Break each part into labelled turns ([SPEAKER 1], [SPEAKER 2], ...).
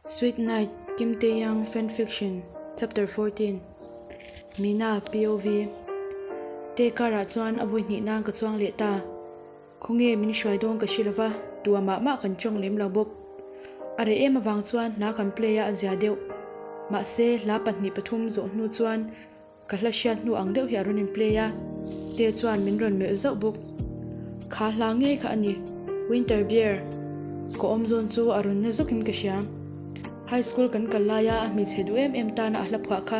[SPEAKER 1] Sweet Night, Kim Tae-young Fan Fiction, Chapter 14, Mina, POV, Te karah chuan a vawi hnih nan ka chuang leh ta. Khawnge min hruai dawn ka hre lova, tua mah mah kan tawng lem lo bawk. A reh em avang chuan hla kan play a a zia deuh. Mahse, hla pahnih pathum zawh hnu chuan Ka hla hriat hnu ang deuh hi a rawn in play a, Te chuan min rawn melh zauh bawk. Kha hla ngei kha a ni, Winter Bear. Ka awm zawn chu a rawn na zawkin ka hria. High school kan kal laia a hmeichhe duh em em tana a hla phuah kha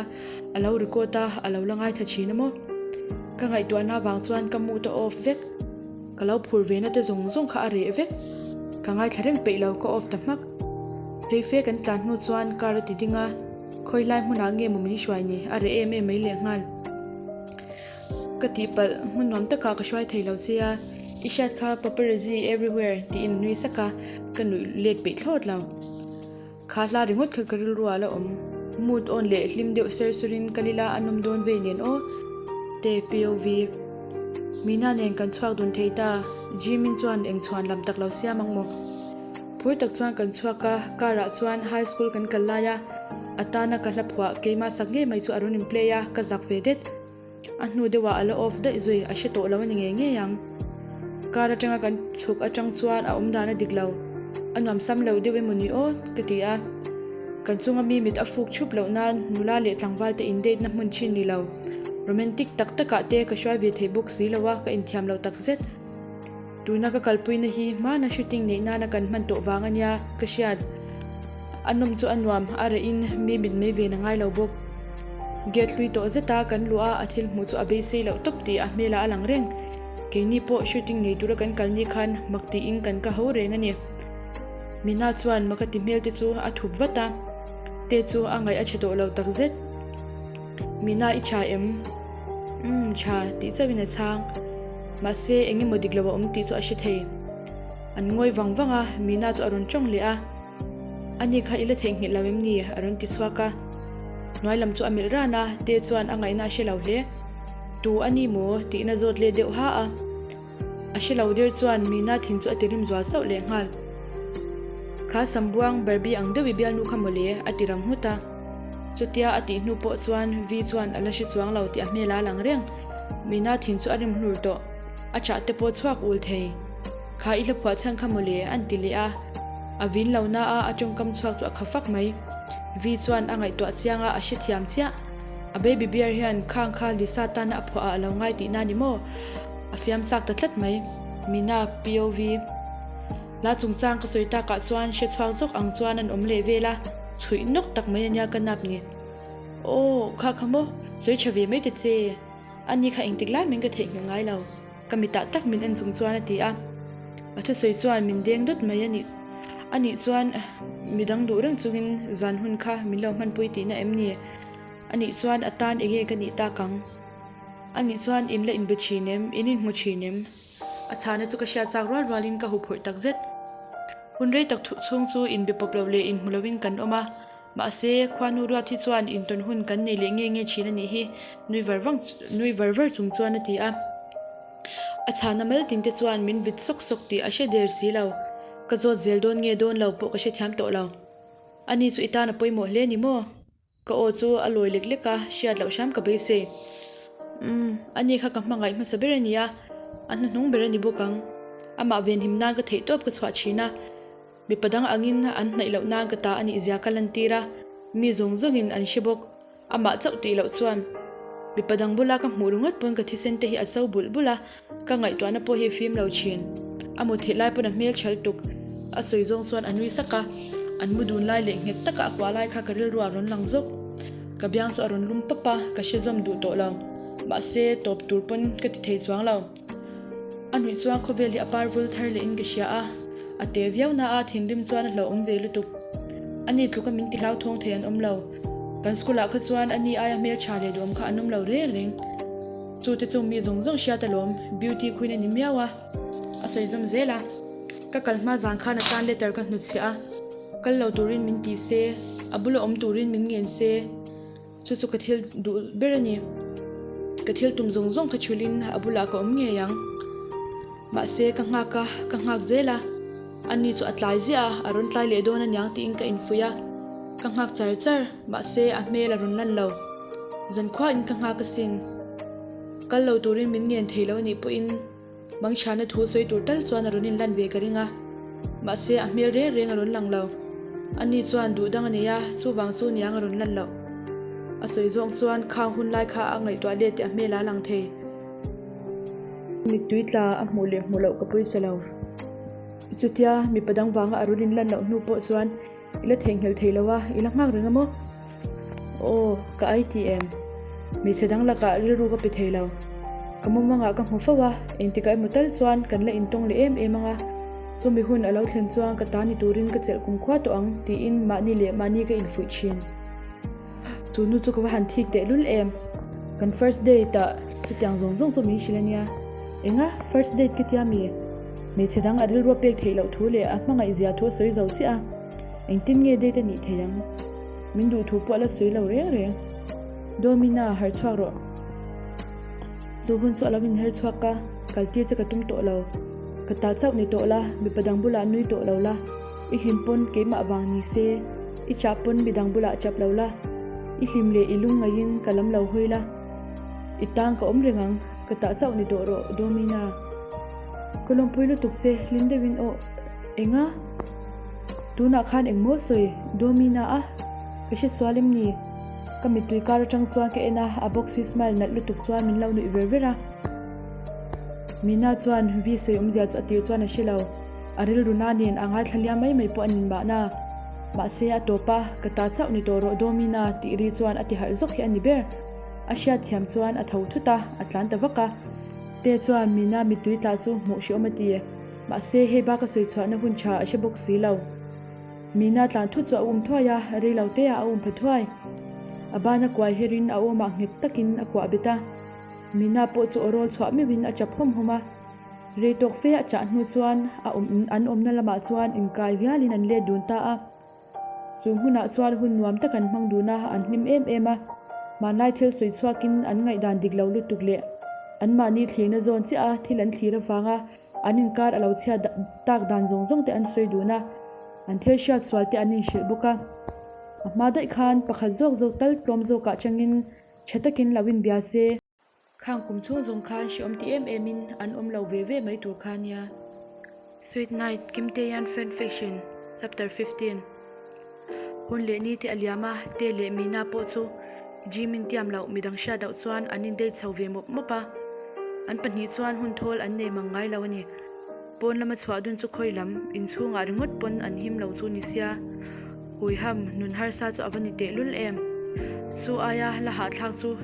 [SPEAKER 1] a lo record a, a lo la ngaithla thin a maw? Ka ngaihtuahna vang chuan ka mood a off vek. Ka lo phur ve na te zawng zawng kha a reh vek. Ka ngaithla reng peih lo, ka off ta hmak. Reife kan tlan hnu chuan car a ti ding a. Khawi lai hmunah nge maw min hruai ni? A reh em em mai leh nghal. Ka tihpalh, hmun nuam takah ka hruai thei lo che a, i hriat kha paparazzi everywhere tiin a nui sak a, ka nuih let peih thlawt lo. Kha hla ringawt kha ka rilru ah la awm. Mood on leh hlim deuh ser surin ka lila a nawm dawn vei nen aw. Te POV. Mina nen kan chhuak dun thei ta, Jimin chuan eng chhuan lam tak lo siam ang maw? Phur tak chuan kan chhuak a, car ah chuan high school kan kal lai a, a tana ka hla phuah keimah sak ngei mai chu a rawn in play a, ka zak ve det. A hnu deuh ah a la off daih zui, a hre tawh lo a ni ngei ngei ang. Car atanga kan chhuk atang chuan a awm dan a dik lo, a nuam sam lo deuh emaw ni aw ka ti a. Kan chunga mi mit a fuk thup loh nan nula leh tlangval te in date na hmun thin ni lo, romantic tak tak ah te ka hruai ve thei bawk si lo a, ka inthiam lo tak zet. Tuna ka kalpuina hi hmana shooting neih nana kan hman tawh vang a nia ka hriat. A nawm chu a nuam, a reh in mi mit mai ven a ngai lo bawk. Gate hlui tawh zeta kan luh a, a thil hmuh chu a beisei loh tawp tih a hmelah a lang reng. Keini pawh shooting nei tura kan kal ni khan mak tiin kan ka ho reng a ni. Mina chuan mak a ti hmel te chu a thup vat a, te chu a ngaih a chhe tawh lo takzet. Mina i tha em? Umm tha tih chauhin a chhang. Mahse eng emaw dik lo a awm tih chu a hre thei. An ngawi vang vang a, Mina chu a rawn tawng leh a. Ani kha i la theihnghilh lo em ni? a rawn ti chhuak a. Hnuai lam chu a melh ran a, Te chuan a ngaihna a hre lo hle. Tu a ni maw? tiin a zawt leh deuh ha a. A hre lo der chuan Mina thin chu a ti rim zual sauh leh nghal. Kha Sambuang Barbie ang deuh i bialnu kha mawle a ti ram nghut a. Chutia a tih hnu pawh chuan Vi chuan a la hre chuang lo tih a hmel a lang reng. Mina thin chu a rim hlur tawh. A chah te pawh chhuak ul thei. Kha i hla phuah chhan kha mawle an ti leh a. A vin lo na a a tawngkam chhuak chu a kha fak mai. Vi chuan a ngaihtuah chiang a, a hrethiam chiah. A baby bear hian khang kha Lisa tana a phuah ah a lo ngai tihna ni maw? A fiam chak ta tlat mai. Mina, POV. Hla chungchang ka sawi takah chuan hre chhuak zawk ang chuan an awm leh vel a, chhuih nawk tak mai ania ka nap ni. Aw, kha kha maw, sawi tha ve mai ta che. Ani kha engtik lai min ka theihnghilh ngai lo. Ka mitah tak min en chung chuan a ti a. A thusawi chuan min deng dawt mai a nih. Anih chuan midang duh reng chungin zan hun kha min lo hmanpui tihna em ni? Anih chuan a tan enge ka nih tak ang? Anih chuan in la inbe thin em? In inhmu thin em? A chhahna chu ka hriat chak rual rualin ka huphurh tak zet. Hun rei tak thuh chhung chu inbe pawp lo leh inhmu loin kan awm a, mahse khuanu ruat hi chuan intawn hun kan nei leh nge nge thin a nih hi, nui var vang nui var var chung chuan a ti a. A chhahna mal tin te chuan min vit sawk sawk tih a hre der si lo. Ka zawt zel dawn nge dawn lo pawh ka hrethiam tawh lo. Ani chu i tan a pawimawh hle ni maw? Ka aw chu a lawi lek lek a, hriat loh hram ka beisei. Umm, ani kha ka hmangaih hmasa ber a ni a, a hnuhnung ber a ni bawk ang. Amah venhim nan ka theihtawp ka chhuah thin a, mipa dang angin an hnaih loh nan ka ta a nih zia ka lantir a, mi zawng zawngin an hre bawk. Amah chauh tih loh chuan mipa dang bula ka hmuh ringawt pawn ka thisen te hi a so bulh bulh a, Ka ngaihtuahna pawh hi fim lo thin. A mu theih lai pawn a hmel chhel tuk. A sawi zawng chuan a nui sak a, an mu dun lai leh nghet taka a kuah lai kha ka rilru a rawn lang zawk. Ka biang chu a rawn lum pap a, ka hre zawm duh tawh lo. Mahse, tawp tur pawn ka ti thei chuang lo. A nuih chuan khawvel hi a par vul thar leh in ka hria a, a te viau na a thinrim chuan a hlauhawm ve lutuk. Ani tluka min ti hlauthawng thei an awm lo. Kan school ah kha chuan ani aia hmeltha leh duhawm kha an awm lo reng reng. Chu te chu mi zawng zawng hriat alawm, beauty queen a ni miau a, a sawi zawm zel a. Ka kal hma zan khan a tan letter ka hnutchhiah a, kal lo turin min ti se, a bula awm turin min ngen se, chu chu ka thil duh ber a ni. Ka thil tum zawng zawng kha thulin a bulah ka awm ngei ang. Mahse ka nghak a, ka nghak zel a, ani chu a tlai ziah a, a rawn tlai leh dawn aniang tiin ka infuih a. Ka nghak char char, mahse a hmel a rawn lan lo. Zankhua in ka nghak asin. Kal lo turin min ngen thei lo anih pawhin Mangchhana thu sawi tur tal chuan a rawn inlan ve ka ring a, mahse a hmel reng reng a rawn lang lo. Ani chuan duh dang a nei a, chuvang chu niang a rawn lan loh. A sawi zawng chuan khang hun lai kha a ngaihtuah let tih a hmel a lang thei. Mittui tla a hmuh leh hmuh loh ka pawisa lo. Chutia mipa dang vanga a rawn inlan loh hnu pawh chuan I la theihnghilh thei lo a, i la nghak reng a maw? Aw, ka ai ti em? Hmeichhe dang lakah rilru ka pe thei lo. Ka mumangah ka hmu fo a, engtikah emaw tal chuan kan la intawng leh em em ang a, chumi hun a lo thlen chuan ka ta ni turin ka chelh kumkhua tawh ang tiin mahni leh mahni ka infuih thin. Chu nu chu ka va han thik teh lul em? Kan first date ah chutiang zawng zawng chu min hrilh a nia. Enga? First date ka tia mi? Hmeichhe dang a rilru a pek theih loh thu leh a hmangaih zia thu a sawi zo chiah a. Engtin nge date a nih thei ang? Min duh thu pawh a la sawi lo reng reng. Domina, harh chhuak rawh. Chu hun chu a lo inher chhuak a, kal tir che ka tum tawh lo. Ka ta chauh ni tawh la, mipa dang bulah nui tawh lo la. I hlim pawn keimah vang ni se, i chah pawn midang bulah chap lo la, i hlim leh i lung ngaihin ka lam lo hawi la, i tang ka awm reng ang, ka tah chauh ni tawh rawh Domina. Ka lawmpui lutuk che, hlim deuhin aw. Enga? Tunah khan engmaw sawi Domina a? Ka hre sual em ni? Ka mittui kar atang chuan ka en a, a boxy smile nalh lutuk chuan min lo nuih ver ver a. Mina chuan Vi sawi awmzia chu a tir chuan a hre lo. A rilru na nen a ngaithla liam mai mai pawh a nin mahna. Mahse a tawp a, ka ta chauh ni tawh rawh Domina tih ri chuan a ti harh zawk hi a ni ber. A hriat thiam chuan a tho thut a, a tlan ta vak a. Te chuan Mina mittui tla chu hmuh hrehawm a ti. Mahse hei bak a sawi chhuahna hun tha a hre bawk si lo. Mina tlan thut chu a um thuai a, rei lo te ah a um pha thuai. A ban a kuai herin a awmah nghet takin a kuah bet a. Mina pawh chu aw rawl chhuah meuhin a chap hawm hawm a. Rei tawk fe a chah hnu chuan a awm an awmna lamah chuan inkai vialin an let dun ta a. Chu hmunah chuan hun nuam tak an hmang dun a, an hlim em em a. Hmanlai thil sawi chhuakin an ngaihdan dik lo lutuk leh anmahni thlirna zawn chiah a thil an thlir avanga an inkar a lo chhiat tak dan zawng zawng te an sawi dun a, an thil hriat sual te an inhrilh bawk a. A hma daih khan pakhat zawk zawk tal tlawm zawkah changin tha takin lo inbia se. Khang kum chhung zawng khan hreawm ti em em in an awm lo ve ve mai tur kha nia. Sweet Night, Kim Taehyun Fan Fiction, Chapter 15 Hun leh ni te a liam a, Tae leh Mina pawh chu Jimin tiam loh midang hriat loh chuan an in date chho ve mawp mawp a. An pahnih chuan hun thawl an nei mang ngai lo a ni. Pawn lama chhuah dun chu khawi lam, inchhungah ringawt pawn an him lo chu ni sia. Huiham, nun harsa chu a va ni tehlul em. Chu aia la hahthlak chu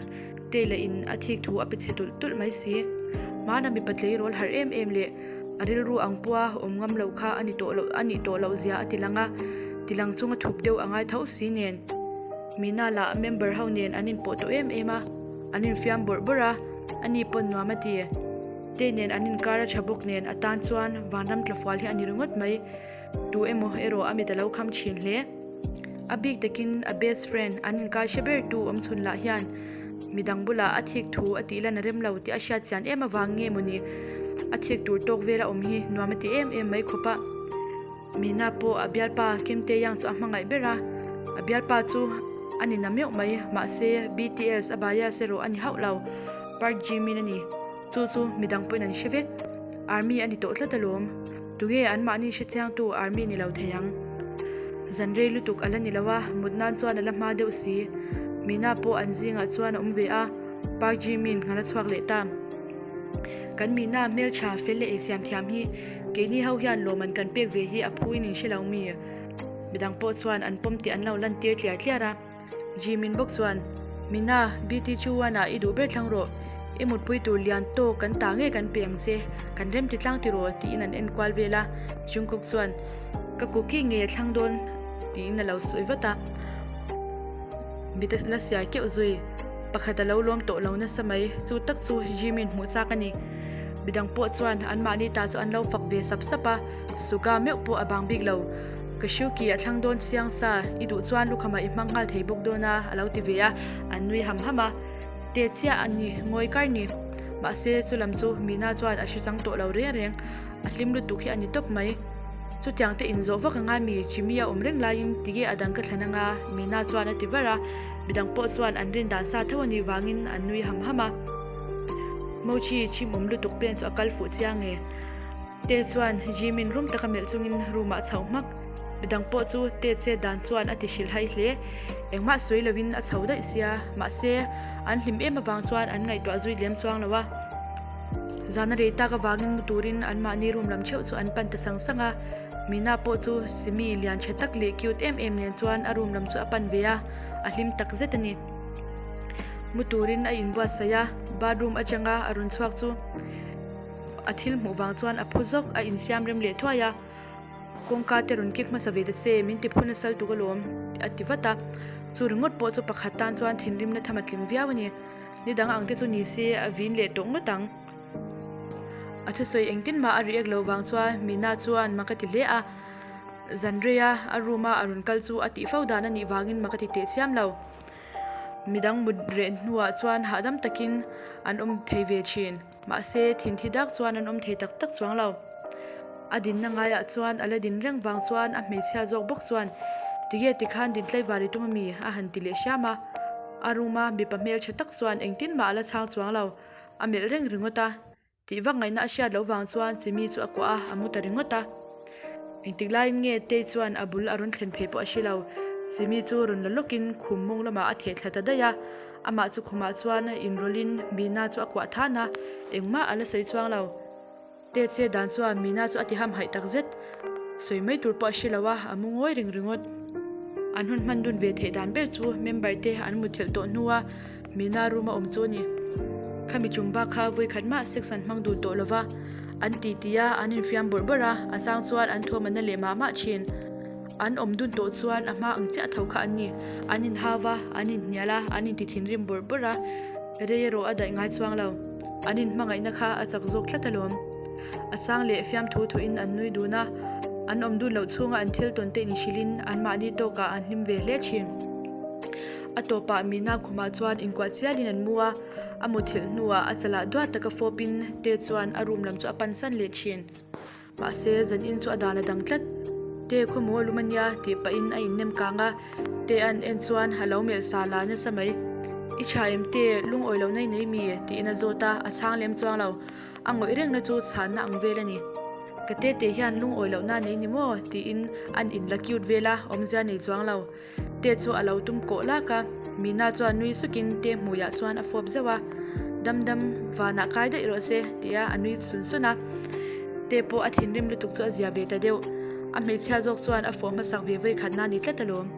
[SPEAKER 1] Taylor in a thik thu a pe chhe tulh tulh mai si. Hmana mipa tleirawl harh em em leh a rilru ang pua awm ngam lo kha a ni tawh loh a nih tawh loh zia a ti lang a, ti lang chunga thup deuh a ngai tho si nen. Mina lah member ho nen an inpawh tawh em em a, an infiam bawrh bawrh a, ani pawn nuam a ti. Tay nen an inkar a tha bawk nen a tan chuan vanram tlafual hi a ni ringawt mai. Tu emaw erawh a mit a lo kham thin hle. A bik takin a best friend an inkai hre ber tu awm chhun lah hian midang bulah a thik thu a tih lan a rem lo tih a hriat chian em avang nge mawni a thik tur tawk vel a awm hi nuam a ti em em mai khawp a. Mina pawh a bialpa Kim Tae Young chu a hmangaih ber a, a bialpa chu a ni na meuh mai mahse BTS a bias erawh a ni hauh lo, Park Ji Min a ni. Chu chu midang pawhin an hre vek. Army a ni tawh tlat alawm. Tunge anmahni hrethiangtu army ni lo thei ang? Zan rei lutuk a la ni lo a, mut nan chuan a la hma deuh si. Mina pawh an zingah chuan a awm ve a, Park Ji-min a la chhuak leh ta. Kan Mina hmeltha fel leh eisiam thiam hi keini ho hian lawmman kan pek ve hi a phuin in hre lo mi? Midang pawh chuan an pawm tih an lo lantir tliar tliar a. Jimin bawk chuan, Mina, BT chu one ah i duh ber thlang rawh. I mutpui tur lian tawk kan ta nge kan pe ang che, kan rem ti tlang ti rawh, tiin an en kual vel a. Jungkook chuan, Ka cookie nge a thlang dawn? tiin a lo sawi vat a. Mit a la siai keuh zui. Pakhat a lo lawm tawh lo nasa mai, chu tak chu Jimin hmuh chak a ni. Midang pawh chuan anmahni ta chu an lo fak ve sap sap a, Suga meuh pawh a bang bik lo. Ka Shuki a thlang dawn chiang sa, i duh chuan lukhama i hmang nghal thei bawk dawn a, a lo ti ve a, an nui ham ham a. Te chiah a ni, ngawi kar ni. Mahse, chu lam chu Mina chuan a hre chang tawh lo reng reng, a hlim lutuk hi a ni tawp mai. Chutiang te inzawh vak anga mi Jimmy a awm reng laiin tige a dang ka thlan anga Mina chuan a ti var a, midang pawh chuan an rin dan sa tho a nih vangin an nui ham ham a. Mochi chimawm lutuk pen chu a kal fuh chiang e. Te chuan Jimin rum taka melh chungin room ah a chhoh hmak. Midang pawh chu Te chet dan chuan a ti hrilh hai hle. Engmah sawi loin a chho daih sia, mahse an hlim em avang chuan an ngaihtuah zui lem chuang lo a. Zana rei tak avangin mu turin anmahni room lam theuh chu an pan ta sang sang a. Mina pawh chu Simi lian tha tak leh cute em em nen chuan a room lam chu a pan ve a, a hlim tak zet a ni. Mu turin a inbuatsaih a, bathroom atanga a rawn chhuak chu a thil hmuh vang chuan a phu zawk a insiam rem leh thuai a. Kawngka te rawn kik hmasa ve ta che, min ti phu nasal tuk alawm a ti vat a. Chu ringawt pawh chu pakhat tan chuan thinrimna tham a tling viau a ni. Ni dang ang te chu ni se a vin leh tawh ngawt ang. A thusawi engtin mah a react loh vang chuan Mina chuan mak a ti hle a. Zan reia a room a a rawn kal chu a tih fo dan a nih vangin mak a ti teh chiam lo. Midang mut reh hnuah chuan hahdam takin an awm thei ve thin. Mahse thinthi dak chuan an awm thei tak tak chuang lo. A dinna ngaiah chuan a la din reng vang chuan a hmeichhia zawk bawk chuan, Tige tikhan din tlaivar i tum a mi? a han ti leh hriam a. A room a mipa hmeltha tak chuan engtin mah a la chhang chuang lo. A melh reng ringawt a. Tih vak ngaihna a hriat loh vang chuan Chimi chu a kuah a, a mu ta ringawt a. Engtik laiin nge Tei chuan a bul a rawn thlen phei pawh a hre lo. Chimi chu rawn la lawkin khum mawng lamah a theh thla ta daih a. Amah chu khumah chuan inrawlhin Mina chu a kuah than a, engmah a la sawi chuang lo. Te che dan chuan Mina chu a ti hamhaih tak zet. Sawi mai tur pawh a hre lo a, a mu ngawi reng ringawt. An hun hman dun ve theih dan ber chu member te an mutthilh tawh hnua Mina room a awm chu a ni. Khami tum bak kha vawikhat mah sex an hmang dun tawh lo va, an ti ti a, an infiam bawrh bawrh a, a chang chuan an thuam a na leh mah mah thin. An awm dun tawh chuan a hma ang chiah tho kha an ni. An inhau va, an inhnial a, an inti thinrim bawrh bawrh a, rei erawh a daih ngai chuang lo. An inhmangaihna kha a chak zawk tlat alawm. A chang leh fiamthu thawhin an nui dun a, an awm dun loh chhunga an thil tawn te inhrilhin anmahni tawkah an hlim ve hle thin. A tawpah Mina khumah chuan inkuah chialin an mu a, a muthilh hnuah a chalah duat taka fawpin Te chuan a room lam chu a pansan leh thin. Mahse, zanin chu a dan a dang tlat. Te khawmu a lum a nia tih pahin a innem kang a, Te an en chuan a lo melh sa la nasa mai. I tha em Te, lungawi lo nei nei mi? tiin a zawt a, a chhang lem chuang lo. A ngawih rengna chu chhanna ang vel a ni. Ka te te hian lungawi lohna nei ni maw? tiin an inla cute vel a, awmzia nei chuang lo. Te chu a lo tum kawh lak a, Mina chuan nui sukin Te hmuiah chuan a fawp zeuh a, Dam dam, vanah kai daih rawh se, tia a nui sun sun a. Te pawh a thinrim lutuk chu a zia ve ta deuh. A hmeichhia zawk chuan a fawh hmasak ve vawi khat na ni tlat alawm.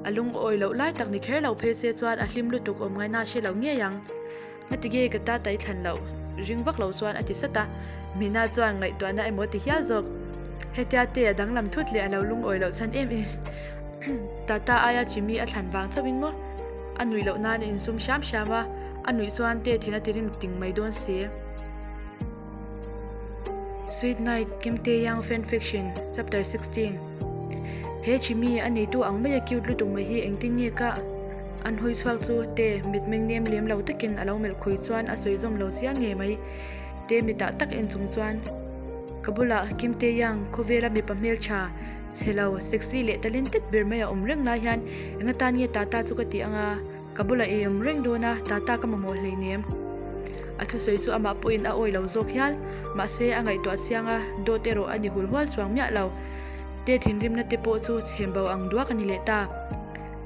[SPEAKER 1] A lungawi loh lai tak ni kher lo phei se chuan a hlim lutuk awm ngaina hre lo ngei ang. Ngatige ka ta tai thlan loh ring vak lo chuan a ti sat a, Mina chuan ngaihtuahna emaw ti hial zawk. Hetia te a danglam thut leh a lo lungawi loh chhan em em Tata aia Jimmy a thlan vang chauhin maw? A nuih loh nan a insum hram hram a, a nuih chuan te thin a ti rim ting mai dawn si. Sweet Night, Kim Tae Young Fan Fiction, Chapter 16 He Jimmy a neitu ang maia cute lutuk mai hi engtin nge ka an hawi chhuak chu Tae mitmeng nem lem lo takin a lo melh khui chuan a sawi zawm lo chiang ngei mai. Tae mitah tak en chung chuan ka bulah Kim Tae Young khawvela mipa hmeltha chhe lo, sexy leh talented ber mai a awm reng lai hian engatan nge Tata chu ka tih anga? Ka bulah i awm reng dawn a, Tata ka mamawh hleinem. A thusawi chu amah pawhin a awi lo zawk hial. Mahse, a ngaihtuah chiang a, dawt erawh a ni hul hual chuang miah lo. Te thinrimna te pawh chu chhem bo ang duak a ni leh ta.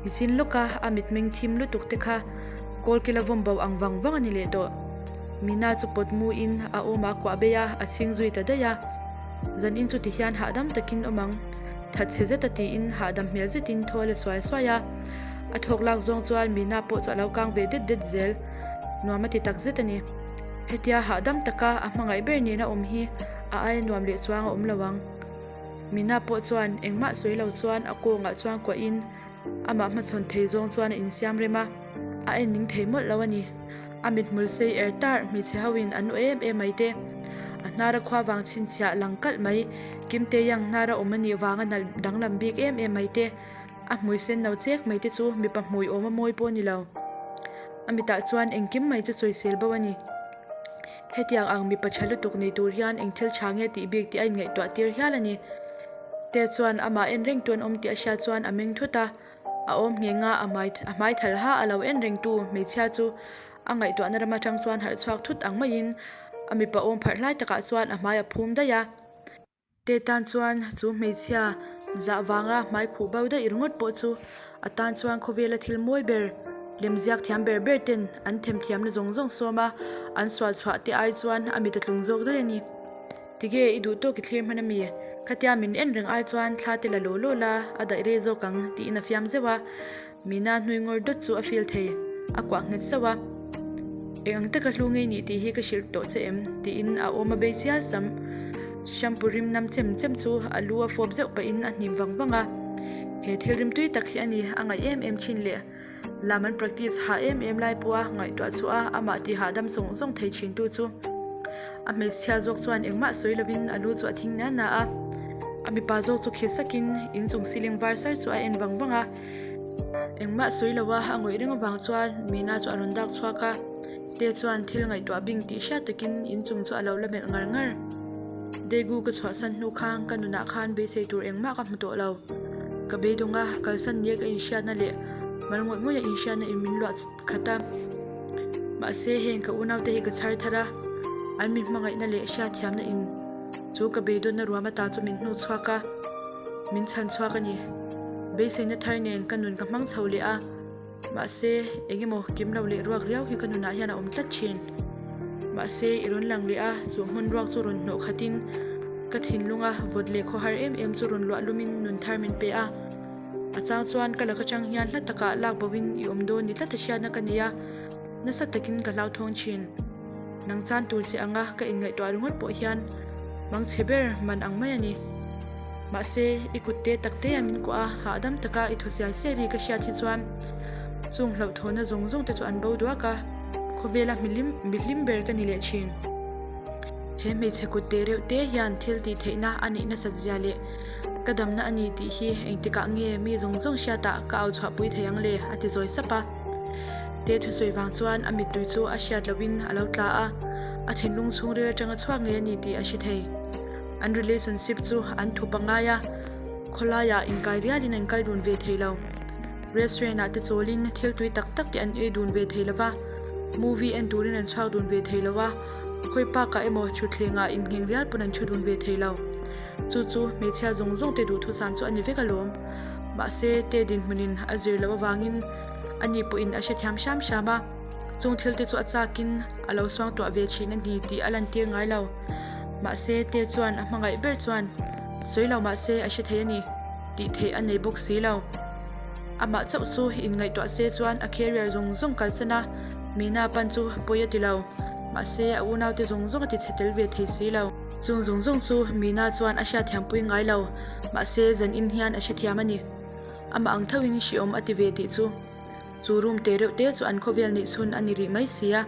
[SPEAKER 1] Nichin lawka a mitmeng thim lutuk te kha kawlkila vawm bo ang vang vang a ni leh tawh. Mina chu pawt muin a awmah a kuah bei a, a chhing zui ta daih a. Zanin chu tihian hahdam takin awm ang. Thatchhe zeta tiin hahdam hmel zetin thaw a la suai suai a. A thawk lak zawng chuan Mina pawh chu a lo kang ve det det zel. Nuam a ti tak zet a ni. Hetia hahdam taka a hmangaih ber nena awm hi a aia nuam leh chuang a awm lo ang. Mina pawh chuan engmah sawi lo chuan a kawngah chuan kuahin amah hmachhawn thei zawng chuan a insiam rem a, a en ning thei mawlh lo a ni. A mithmul sei er tar hmeichhe hoin an aw em em mai te. A hnara khua vang chhinchhiah lang kalh mai, Kimte Yang hnara awm a nih vanga nalh danglam bik em em mai te. A hmui sen no chek mai te chu mipa hmui awm a mawi pawh a ni lo. A mitah chuan engkim mai chu sawisel bo a ni. Hetiang ang mipa tha lutuk nei tur hian eng thil tha nge tih bik tih a inngaihtuah tir hial a ni. Tae chuan amah en reng tu an awm tih a hriat chuan a meng thut a, a awm ngheng a, a hmai a hmai thal ha a lo en reng tu hmeichhia chu a ngaihtuahna ram atang chuan harh chhuak thut ang maiin a mipa awm pharh hlai takah chuan a hmai a phum daih a. Tae tan chuan chu hmeichhia zah vanga hmai khuh bo daih ringawt pawh chu a tan chuan khawvela thil mawi ber lemziak thiam ber ber ten an themthiamna zawng zawng sawm a, an sual chhuah te ai chuan a mit a tlung zawk daih a ni. Tige i duh tawk i thlir hman a mi? Khatia min en reng ai chuan thla te la law law la, a daih rei zawk ang, tiin a fiam zeuh a. Mina hnui ngawr dawt chu a feel thei, a kuah nghet sauh a. Eng ang taka hlu ngei nih tih hi ka hrilh tawh che em? tiin a awm a bei chial sam. Shampoo rim nam chem chem chu a lu a fawp zeuh pahin a hnim vang vang a. He thil rim tui tak hi a ni, a ngaih em em thin leh. Lam an practice hah em em lai pawha ngaihtuah chhuah a, amah ti hahdam zawng zawng thei thintu chu a hmeichhia zawk chuan engmah sawi lovin a lu chu a thing na na a. A mipa zawk chu khi sakin inchung ceiling var sar chu a en vang vang a. Engmah sawi lova a ngawih reng avang chuan Mina chu a rawn dak chhuak a, Tae chuan thil ngaihtuah bing tih hriat takin inchung chu a lo la melh ngar ngar. Daegu ka chhuahsan hnu khan ka nunah khan beisei tur engmah ka hmu tawh lo. Ka beidawng a, kalsan nia ka inhriatna leh mal ngawih ngawih a inhriatna in min luah khat a. Mahse heng ka unaute hi ka chhar thar a, an min hmangaihna leh hriatthiamna in chu ka beidawnna ruam ata chu min hnuh chhuak a, min chhan chhuak a ni. Beiseina thar nen ka nun ka hmang chho leh a. Mahse, eng emaw kim lo leh ruak riau hi ka nunah hian a awm tlat thin. Mahse, i rawn lang leh a, chu hmun ruak chu rawn hnawh khatin ka thinlunga vawt leh khawhar em em chu rawn luah lumin nun thar min pe a. A chang chuan ka laka chang hian hla takah lak boin i awm dawn ni tlat a hriatna ka nei a, nasa takin ka hlauthawng thin. Nang chan tur che anga ka inngaihtuah ringawt pawh hian mangchhe ber man ang mai a ni. Mahse, i kut te tak te a min kuah a, hahdam taka i thaw sial sial ri ka hriat hi chuan chung hlauhthawhna zawng zawng te chu an bo duak a, khawvela mihlim mihlim ber ka ni leh thin. He hmeichhe kut te reuh te hian thil tih theihna a neih nasat zia leh ka damna a ni tih hi engtikah nge mi zawng zawng hriatah ka au chhuahpui thei ang le a ti zawi sap a. Te thusawi vang chuan a mittui chu a hriat lohin a lo tla a, a thinlung chhungril atanga chhuak ngei a ni tih a hre thei. An relationship chu an thup a ngai a, khawlaiah inkai rialin an kal dun ve thei lo. Restaurant ah te chawlin thil tui tak tak te an ei dun ve thei lo va, movie en turin an chhuak dun ve thei lo a, khawi park ah emaw thutthleng ah inngheng rial pawn an thu dun ve thei lo. Chu chu hmeichhia zawng zawng te duhthusam chu a ni vek alawm. Mahse, te dinhmunin a zir loh avangin ani pawhin a hrethiam hram hram a, chung thil te chu a chakin a lo suangtuah ve thin a ni tih a lantir ngai lo. Mahse, Tae chuan a hmangaih ber chuan sawi lo mahse a hre thei a ni tih theih a nei bawk si lo. Amah chauh chu inngaihtuah se chuan a career zawng zawng kalsan a, Mina pan chu pawi a ti lo. Mahse, a unaute zawng zawng a ti chhe tel ve thei si lo. Chung zawng zawng chu Mina chuan a hriatthiampui ngai lo, mahse zan in hian a hrethiam a ni. Amah ang thoin hriawm a ti ve tih chu. Chu room te reuh te chu an khawvel neih chhun a ni rih mai si a.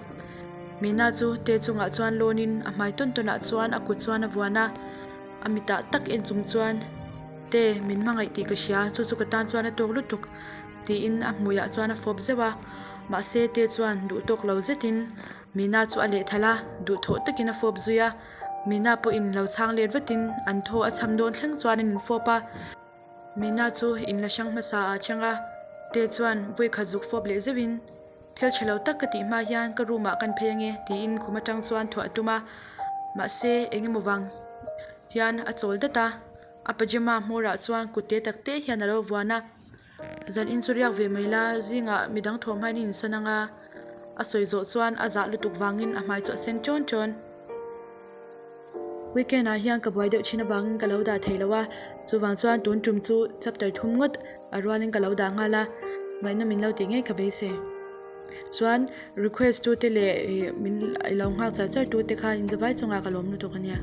[SPEAKER 1] Mina chu te chungah chuan lawnin a hmai tawn tawnah chuan a kut chuan a vuan a, a mitah tak en chung chuan, Te, min hmangaih tih ka hria, chu chu ka tan chuan a tawk lutuk, tiin a hmuiah chuan a fawp zeuh a. Mahse Te chuan duh tawk lo zetin Mina chu a lehthal a, duhthawh takin a fawp zui a. Mina pawhin lo chhang let vatin an thaw a chham dawn thleng chuan an infawp a. Mina chu in la hrang hmasa ah chang a, Tae chuan vawi khat zuk fawp leh zeuhin, Thil tha lo tak ka tih hma hian ka room ah kan phei ange tiin khum atang chuan thuah a tum a, mahse eng emaw vang hian a chawl dat a, a pajama hmawr ah chuan kut te tak te hian a lo vuan a, Zan in chu riak ve mai la, zingah midang thawm hmain i insawn anga a sawi zawh chuan a zah lutuk vangin a hmai chu a sen ṭawn ṭawn. Weekend ah hian ka buai deuh thin avangin ka lo dah thei lo a, chuvang chuan tun tum chu chapter thum ngawt a rualin ka lo dah nghal a, ngaihna min lo tih ngei ka beisei. Chuan request tu te leh min lo nghak char char tu te kha in zavai chungah ka lawm lutuk a nia.